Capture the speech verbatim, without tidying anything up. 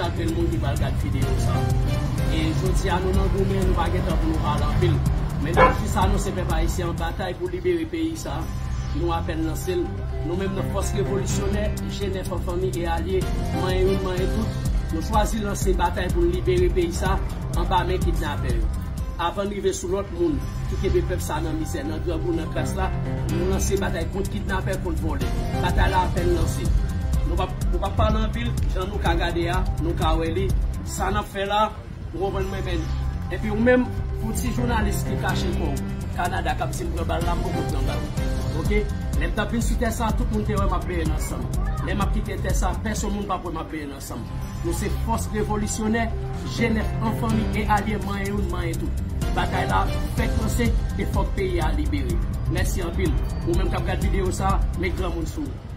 Anpil moun ki pral gad videyo sa. E jodi a nou nan goumen, nou pa gen tan pou nou pale anpil. Men n ap jis anonse pèp ayisyen an batay pou libere peyi sa. Nou apèn lanse l. Nou menm nan Fòs Revolisyonè, G nèf an fanmi e alye, manyen youn, manyen tout, nou chwazi lanse batay pou n libere peyi sa anba men kidnapè yo. Avan n rive sou lòt moun ki kenbe pèp sa nan mizè, nan grangou, nan kras la, nou lanse batay kont kidnapè, kont vòlè. Batay la apèn lanse. Nou p ap, nou p ap pale anpil, jan nou ka gade a, nou ka wè li. Sa n ap fè la, ou konprann mwen menm. Epi ou menm, pou ti jounalis ki kache kò w Kanada k ap di m pran bal la, m poko pran bal. Oke? Lè m t ap vin sou tè sa, tout moun te wè m ap benyen nan san m. Lè m ap kite tè sa, pèsonn moun p ap wè m ap benyen nan san m. Nou se Fòs Revolisyonè, G nèf an fanmi e alye, manyen youn, manyen tout. Batay la fèk lanse e fòk peyi a libere. Mèsi anpil. Ou menm k ap gad videyo sa, met granmoun sou ou.